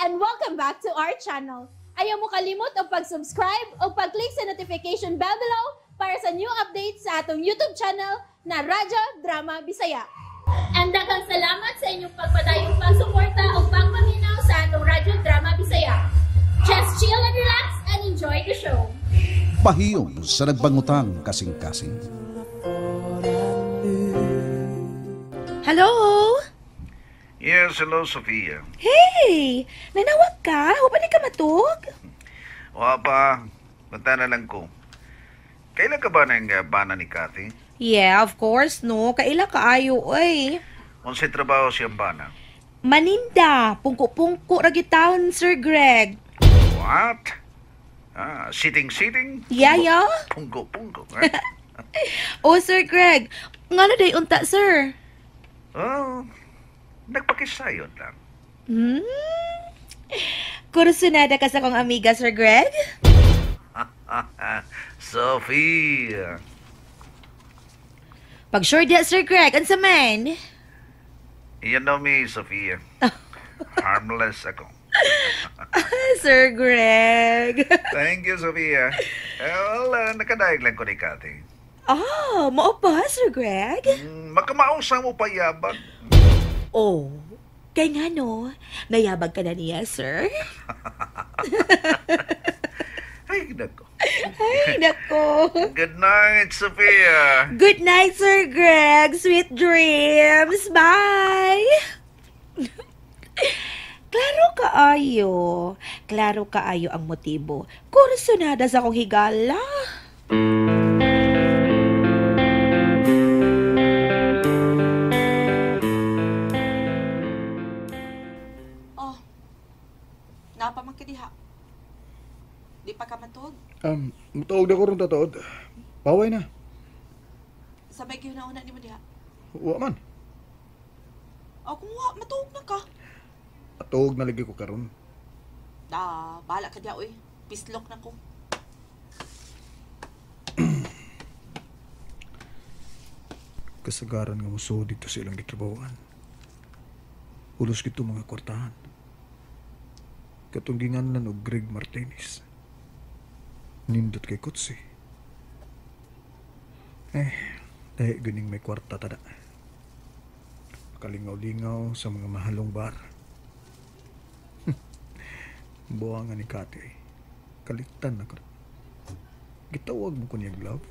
And welcome back to our channel. Ayaw mo kalimot og pag-subscribe o pag-click sa notification bell below para sa new updates sa atong YouTube channel na Radyo Drama Bisaya. And daghang salamat sa inyong pagpadayong pagsuporta o pagpaminaw sa atong Radyo Drama Bisaya. Just chill and relax and enjoy the show. Pahiyom sa nagbangutang kasing-kasing. Hello? Yes, hello, Sophia. Hey! Nanawag ka? Wa pa ni ka matug? Wa pa, banta na lang ko. Kailan ka ba ng bana ni Kathy? Yeah, of course, no. Kaila kaayo, oy. Unsay trabaho siyang bana? Maninda, pungko-pungko ra taon, Sir Greg. What? Ah, sitting-sitting? Yeah, yeah. Punggo-punggo. Eh? Oh, Sir Greg, ngano day unta, sir? Oh, nagpakisayon lang. Kursunada ka sa kong amiga, Sir Greg? Sophia. Pag sure diya, Sir Greg, unsa man? You know me, Sophia. Harmless ako. Sir Greg. Thank you, Sophia. Well, nakadaig lang ko ni Kathy. Ah, mao ba, Sir Greg? Makamausa mo payabag. Oh, kay nga no, nayabag ka na niya, sir? Ay, nako. Ay, nako. Good night, Sophia. Good night, Sir Greg. Sweet dreams. Bye. Klaro kaayo. Klaro kaayo ang motibo. Kursunada sa akong higala. Oh, napaman ka diha. Di pa ka matug? Matuog na ko ron tataod. Paway na. Sabay kayo na una ni mo diha. Wa man. O kung wa, matuog na ka. Matuog na lagi ko karon. Da, bahala ka diha, oy. Pislok na ko. Kasagaran nga musuod dito sa ilang gitrabahoan. Ulos gito mga kwartahan. Katong ginganlan og Greg Martinez. Nindot kay kotse. Eh, dahil ganing may kwarta tada. Kalingaw-lingaw sa mga mahalong bar. Buwa nga ni Kati. Kalitan na ko. Gitawag mo ko niyang love.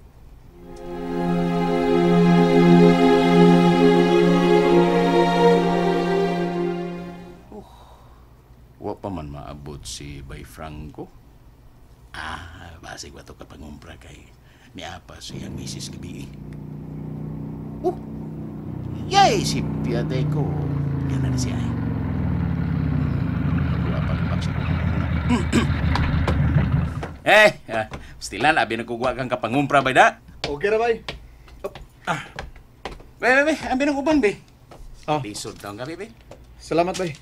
Wa pa man maabot si Bay Franco. Ah, basig ba ito kapangumpra kay miapa siyang misis gabi. Oh, yay si Piadeco. Yan na siya eh. Wala pa rin sa kong. Eh, stilan, abi nagkugwa kang kapangumpra bay da. Okay ra bay. Bay, bay, bay, abi nang uban, bay. Oh. Lisod taong gabi, bay. Salamat bay.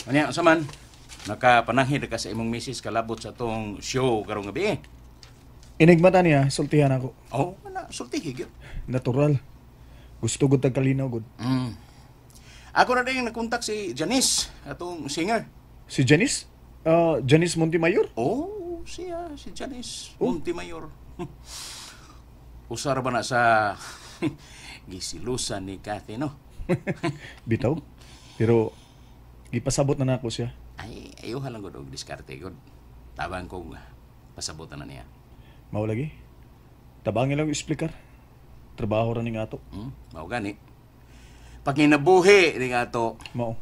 Ano sa man, nakapananghid ka sa imong misis kalabot sa tong show karong gabi eh. Enigma ta niya, sultihan ako. Oh, wala, sultihi gyud. Natural. Gusto gud tag kalinaw gud. Ako na din nakontak si Janice, atong singer. Si Janice? Janice Montemayor? Oh, siya, si Janice Montemayor. Usar ba na sa gisilusan ni Kathy, no? Bitaw. Pero gipasabot na nako siya. Ay, ayuhan lang gud og diskarte gud. Tabang kong pasabotan na niya. Mao lagi. Tabangin lang explicar. Trabaho ra ning ato. Mao gani. Pag ginabuhi ning ato. Mao.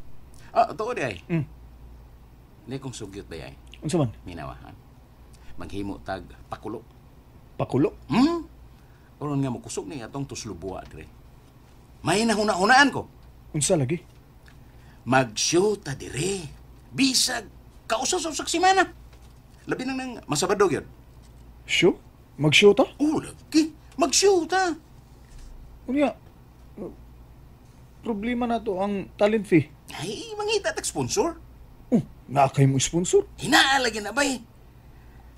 Ah, tuod ay. Hindi kong sugyot ba ay. Unsa man? Minawa, ha? Maghimo tag pakulo. Pakulo? Oron nga mokusog ni atong tuslubua dire. May nahuna-hunaan ko. Unsa lagi? Mag-show ta dire. Bisag kausa-usag simana. Labi nang nang masabado gyud. Show? Mag-show ta? Oh, lagi. Mag-show ta. Unya, problema na to ang talent fee. Ay, mangita tag sponsor. Oh, naa kay mo sponsor? Hinaa lagi na bay.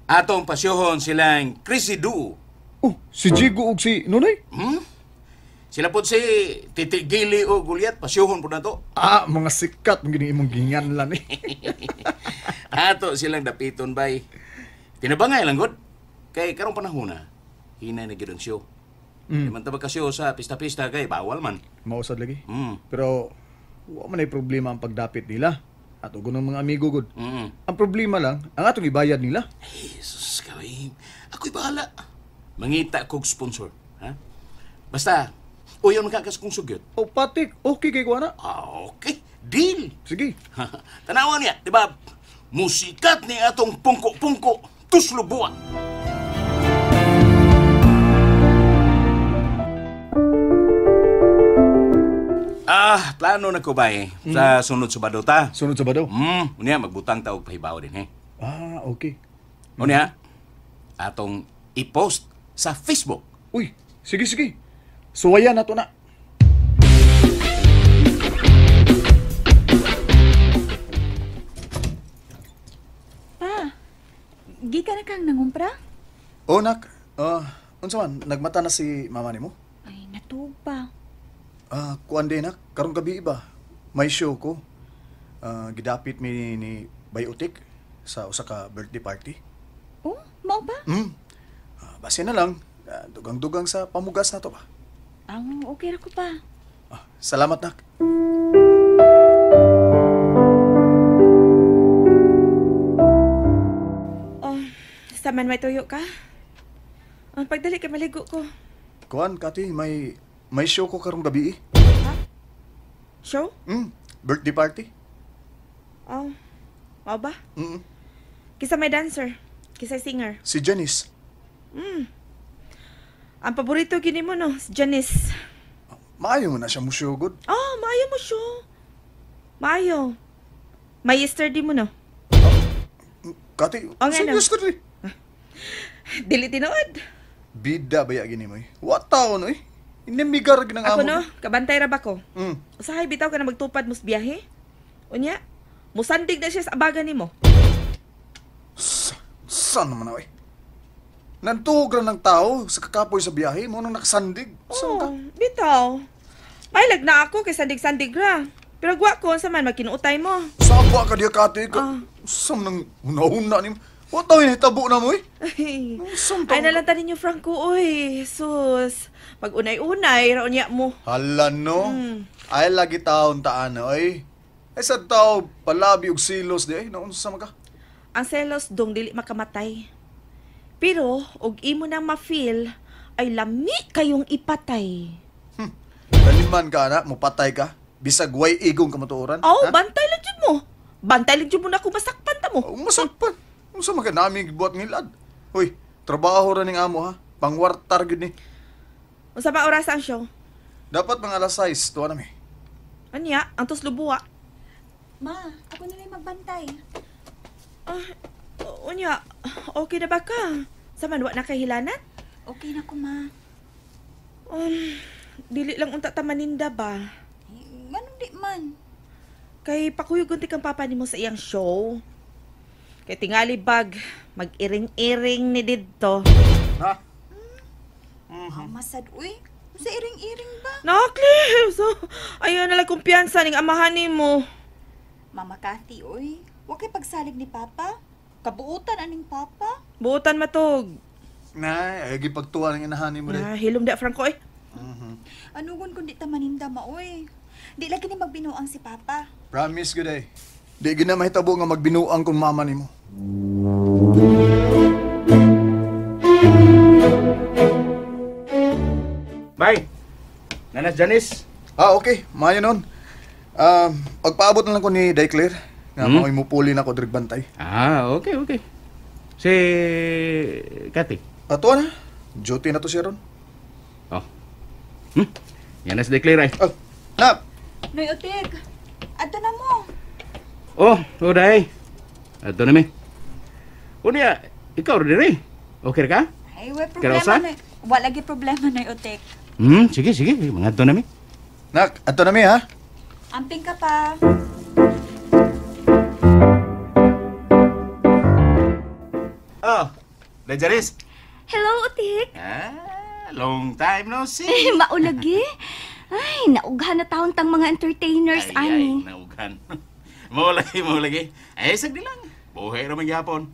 Atong pasyohon silang Chrissy Duo. Oh, si Jigo ug si Nonoy? Sila po si Titi Gili o Gulyat, pasyuhon po na to. Ah, mga sikat mong gini imong ginganlan eh. Ato silang dapiton bay. Tinabangay lang god. Kay karong panahon na, hinay na gyud ang show. Di man ta magkashow sa pista-pista kay bawal man. Mausad lagi. Mm. Pero wa man ay problema ang pagdapit nila. At ugon ng mga amigo gud. Mm. Ang problema lang, ang atong ibayad nila. Jesus, kawin. Ako'y bahala. Mangita kog sponsor. Ha? Basta, uyon ka kas kong sugyot. O patik, okay kay kuana. Ah, okay. Deal. Sige. Tanawan niya, di ba? Musikat ni atong pungko-pungko, tuslo buwa. Ah, plano na ko ba eh? Sa sunod Sabado ta. Sunod Sabado. Unya magbutang ta og pahibaw din eh. Ah, okay. Unya, atong i-post sa Facebook. Uy, sige sige. Suwayan na to na. Pa, gikan na kang nangumpra? Oh, nak. Unsa man, nagmata na si mama nimo? Ay, natuog pa. Ah, kuan din nak, karong gabi iba. May show ko. Gidapit mi ni Bayotik sa usa ka birthday party. Oh, mao ba? Base na lang, dugang-dugang sa pamugas na to ba. Ang okay ra ko pa. Ah, salamat nak. Oh, sa man may tuyo ka? Ang pagdali kay maligo ko. Kuan, Kati, may show ko karong gabi eh. Ha? Show? Birthday party. Oh, mao ba? Mm. Kisa may dancer, kisa singer. Si Janice. Ang paborito gini mo no, si Janice. Maayo na siya mo show good. Oh, maayo mo show. Maayo. May yesterday mo no. Kati, Oh, nga no. serious ka dili? Dili tinuod. Bida ba ya gini mo eh? What taon eh? Inimigar ginang Ako amo. no, kabantay ra ba ko? Usahay bitaw ka na magtupad mo sa biyahe. Unya, musandig na siya sa abaga nimo. Saan naman ako eh? Nantuhog ra ng tao sa kakapoy sa biyahe mo nang nakasandig. Saan ka? Oh, bitaw. Mailag na ako kay sandig-sandig ra. Pero gwa ko unsa man magkinuutay mo. Saba ka diya kati ka. Saan nang huna-huna nimo? Wa taw hitabo na mo eh. Ay, Saan taon ay ka? nalang tanin niyo Franco oy. Sus, pag-unay-unay ra unya mo. Hala no. Ay lagi taon taan oy. Ay sa tao palabi og silos di ay naunsa man ka? Ang selos dong dili makamatay. Pero og imo nang ma-feel ay lami kayong ipatay. Kaliman ka na, mupatay ka. Bisag way igong kamatuoran. Oh, ha? bantay lang jud mo. Bantay lang jud mo na kung masakpan ta mo. Oh, masakpan. Unsa man ka nami gibuhat ngilad. Hoy, trabaho ra ning amo ha. Pangwartar gyud ni. Unsa ba oras ang show? Dapat mga alas 6 tuwa nami. Anya, ang tuslubuwa. Ma, ako na lang magbantay. Ah, unya, okay na ba ka? Sa man wa na kay hilanat? Okay na ko, ma. Dili lang unta ta maninda ba? Eh, nganong di man? Kay pakuyog unti kang papa nimo sa iyang show. Kay tingali bag, mag-iring-iring ni didto. Ha? Masad, uy. Sa iring-iring ba? Nakli! So, ayaw na lang kumpiyansa ning amahan nimo. Mama Cathy, uy. Wa kay pagsalig ni Papa. Kabuutan aning Papa. Buutan matog. Na, ay gipagtuwa ng inahan nimo dai. Ah, hilom da Franco eh. Anugon kun di ta maninda ma, uy. Di lagi ni magbinuang si Papa. Promise gud ay. Di gid na mahitabo nga magbinuang kung mama nimo. Bye. Nanas Janice. Ah, okay. Maayo nun. Pagpaabot na lang ko ni Dayclear. Nga mao'y mupuli na ko diri bantay. Ah, okay, okay. Si Kati. Ato na. Duty na to siya ron. Oh. Yan na si Dayclear ay. Oh, nap. Noy Otik, adto na mo. Oh, day. Ato na mi. Unya, ikaw ra diri. Okay ra ka? Ay, way problema Karosa? Noy. Wa lagi problema Noy Otik. Sige, sige. Mangadto na mi. Nak, ato na mi ha. Amping ka pa. Oh, Day Janice. Hello, Otik. Ah, Long time no see. Maulagi. Ay, naughan na taon tang mga entertainers, Ay, ani. ay, naughan. Mao lagi, mao lagi. Ay, sagdi lang. Buhi ra man gyapon.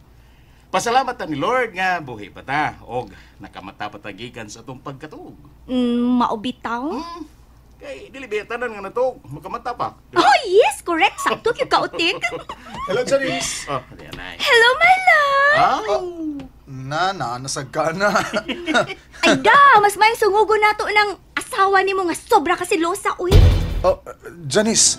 Pasalamat ta ni Lord nga buhi pa ta og nakamata pa ta gikan sa atong pagkatuog. Maubitaw? Kay dili biya tanan nga natuog, makamata pa. Di ba? Oh, yes, correct. Sakto yung kautik. Hello, Janice. Oh, diyan ay. Hello, my love. Ah, Na, nasag ka na. Ay da, mas may sungugo nato ng asawa nimo nga sobra kasi losa, uy. Oh, Janice.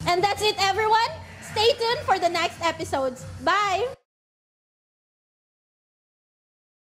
And that's it, everyone. Stay tuned for the next episodes. Bye!